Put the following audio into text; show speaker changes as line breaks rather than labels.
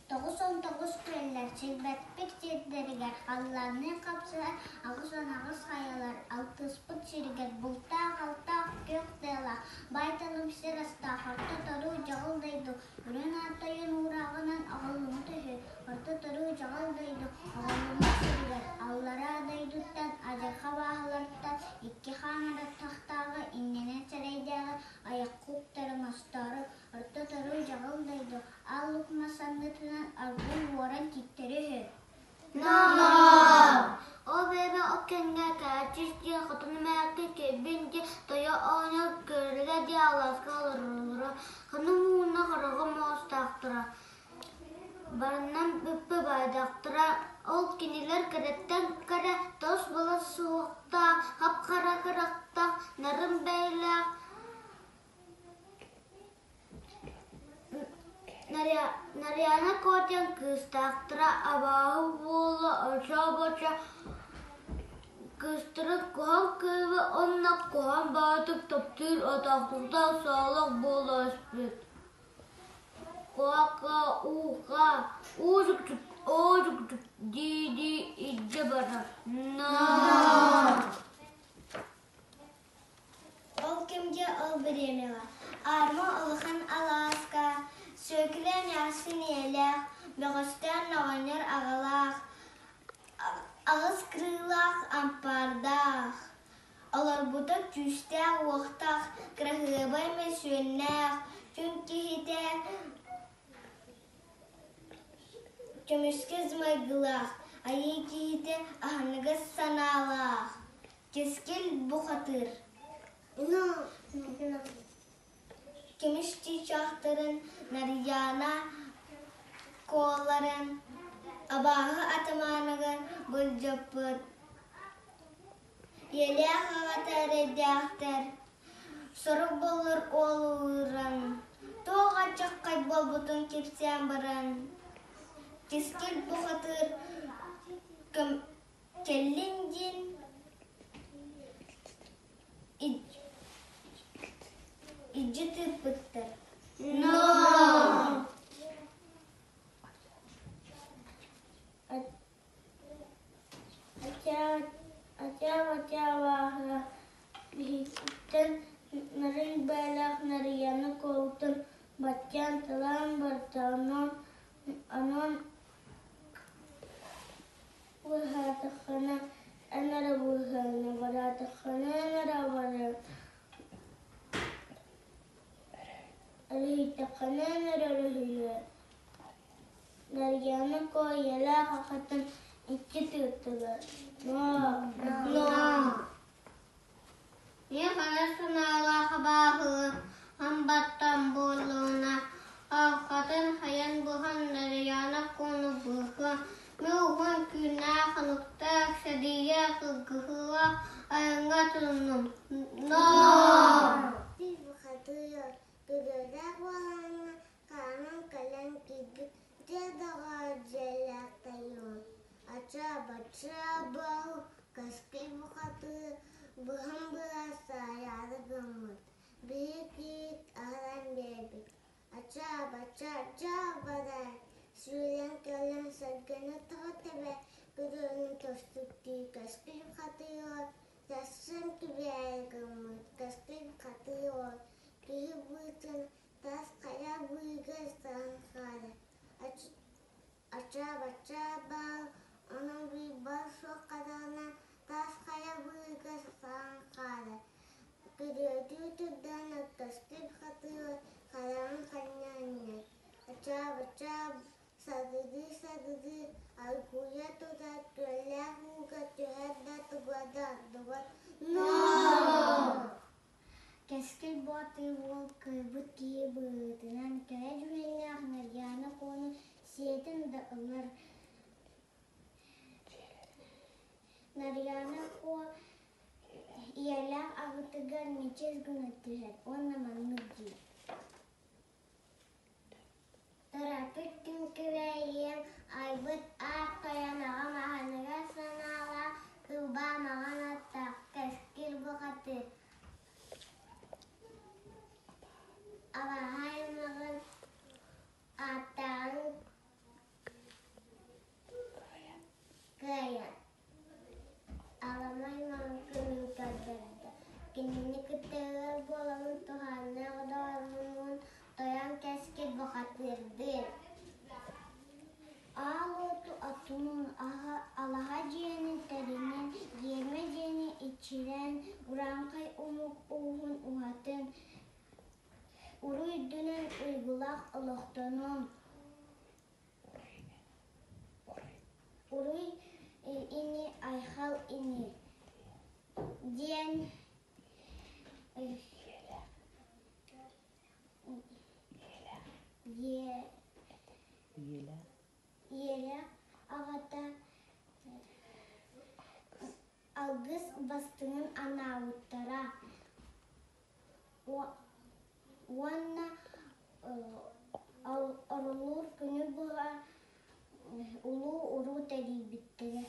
99 күөллэр сирбэппит сирдэригэр халлаанныын хапсыһар 88 хайалар алтыспыт сиригэр бултаах-алтаах күөх тыалаах баай-талым сир астаах орто торуу дьаҕыл дойду Үрүҥ Ааттайын уурааҕынан аҕыллыбыт үһү. Орто торуу дьаҕыл дойду аҕыллыбыт сиригэр аллараа дойдуттан адьырҕа бааһылартан икки хаан арахтахтааҕы иннэнэн сэрэйдээҕи айахха уктары оҥостоору Орто торуу дьаҕыл дойду Аал Лук мас аннытынан аргыый уоран кииртэрэ үһү.
Ол бэйэбэ ол кэмҥэ Кээчис диэн хотун эмээхсин киирбин диэн тойо оҕонньор көрүлэ диэн алааска олороллоро. Ханнык мууна хараҕа муостаахтара, барынан бүппэ баайдахтара. Ол кинилэр кэрэттэн кэрэ тос балас суһуохтаах, хап-хара харахтаах, нарын бэйэлээх Нарыйаана Куо диэн кыыстаахтара абааһы буола очоо-бочо кыыстарын куһаҕан кыыһы уонна куһаҕан баҕайытык таптыыр атаахтатар саалах буола түспүт. Куока уука уужук-чук оожук-чук дии-дии илдьэ барар.
Ол кэмгэ ол бириэмэҕэ Аарма улахан алааска Сүөкүлэ эмээхсин ийэлээх, Бөҕөстөөн оҕонньор аҕалаах, аҕыс кырыылаах ампаардаах, олорбута күүстээх-уохтаах, кыраһыабай мөссүөннээх, күн киһитэ көмүскэс майгылаах, айыы киһитэ аһыныгас санаалаах. Кэскил бухатыыр Көмүс чыычаахтарын Нарыйаана Куоларын абааһы атамааныгар былдьаппыт Ийэлээх аҕата эрэйдээхтэр сорук боллур уолууран туох аччаххай буолбутун кэпсээн баран Кэскил бухатыыр Кэллин диэн илдьи тыыппыттар.
Ачаа-бачаа биһиттэн нарын бэйэлээх Нарыйаны куолутун баччаан талаан барда, онон онон Быыһаатаххына эн эрэ быыһыаҥ, бараатаххына эн эрэ барыаҥ, өрүһүйдэххинэ эн эрэ өрүһүйүөҥ. Нарыйаана Куо ийэлээх аҕатын икки тыыттылар.
Мин ханар санаалаах абааһы хам баттан буоллаҕына, алҕатын хайан буһан Нарыйаана Куону быыһыа, мин уһун түүннээх хонуктаах сэриигэ кыргыһыылаах айаҥҥа туруннум. Ноо!
Бухатыыр күрүөлээх буолаҥҥа хааман кэлэн киирбит дьэ доҕоор дьиэлээх тойон ачаа-бачаа буол кэскил бухатыыр быһан быһа саайаары гыммыт биһи киит аһаран биэрбит ачаа-бачаа дьаа барар сүүрэн кэлэн сэргэни тоҕо тэбэ күрүөнү тостуктуу кэскил хатыыр сарсын түбээри гыммыт кэскил хатыыр киһи быытын Тас хайа быыга саһан хаалар, ачаа-бачаа баал, онон быыбар суох хадаҕына тас хайа быыга саһан хаалар, күрүөтүү турдаҕына көстүр хатыыла хараҕын ханньаанньар, ачаа-бачаа садыдыы-садыдыы аргыйа турар күөллээх ууга түһэр да туга да ордубат
Ноо!
Кэскил Боотур уол кыайбыт киһи быһыытынан кэрэ дьүһүннээх Нарыйаана Куону сиэтин да ылар. Нарыйаана Куо ийэлээх аҕатыгар мичис гына түһэр уонна маннык диир: Төрөппүт күн күбэйиэм, айбыт аат тойон аҕам аһыныгас санаалаах, кылбаа маҥан аттаах, кэскил бухатыыр Абааһы аймаҕын ааттааҕын Тутунун, алаһа дьиэни тэринэн, гиэрмэ дьиэни иччилээн, урааҥхай омук ууһун уһатын, уруй үрдүнэн уйгулаах олохтонуом. Уруй ини, айхал ини диэн Ийэлээх аҕата алгыс бастыҥын анаабыттара уонна орулуур күнү быһа улуу уруу тэрийбиттэрэ.